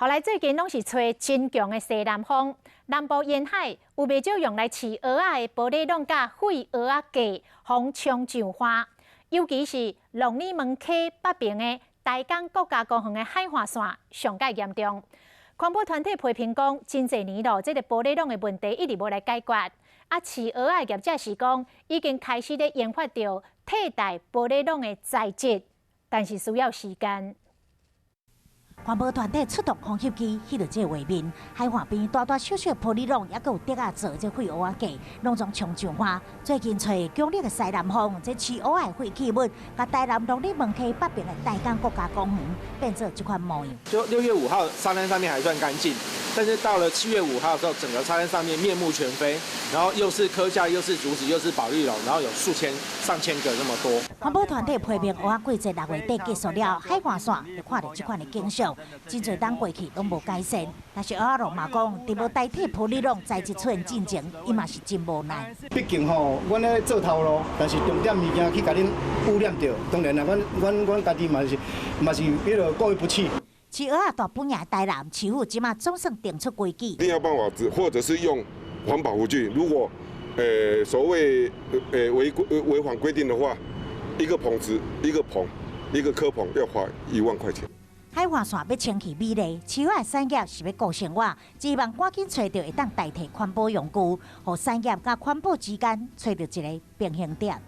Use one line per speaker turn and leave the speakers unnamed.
後來最近攏是吹真強的西南風，南部沿海有袂少用來飼蚵仔的玻璃籠佮廢蚵仔架，予沖上岸。尤其是龍里門溪北爿的台江國家公園的海岸線上蓋嚴重。環保團體批評講，真濟年咯，這個玻璃籠的問題一直無來解決。啊，飼蚵仔業者是講，已經開始咧研發著替代玻璃籠的材質，但是需要時間。
環保團體出動空翕機，翕著這個畫面，海岸邊大大小小玻璃籠，猶閣有竹仔做這廢蚵仔架，攏總沖上岸。最近吹強烈的西南風，這飼蚵仔的廢棄物，共台南龍里門溪北爿的台江國家公園變做這款模樣。
就6月5號沙灘上面還算乾淨，但是到了7月5號的時候，整個沙灘上面面目全非，然後又是蚵架，又是竹子，又是保麗龍，然後有數千、上千個那麼多。
環保團體批評蚵仔季節6月底結束了，海岸線就看著這款的景象，真濟冬過去攏無改善。但是蚵仔農嘛講，佇無代替玻璃籠材質出現進前，伊嘛是真無奈。
畢竟吼，阮咧做頭路，但是重點物件去共恁污染著，當然啦，阮阮阮家己嘛是嘛是彼個過意不去。
飼蚵仔大本營台南市府這馬總算定出規矩，
一定要辦法，或者是用環保輔具。如果所謂違規違反規定的話，一個棚子一個棚一個蚵棚要罰1萬塊錢。
海岸線欲清氣美麗，飼蚵仔產業是欲顧生活，希望趕緊揣著會當代替環保用具，予產業佮環保之間揣著一個平衡點。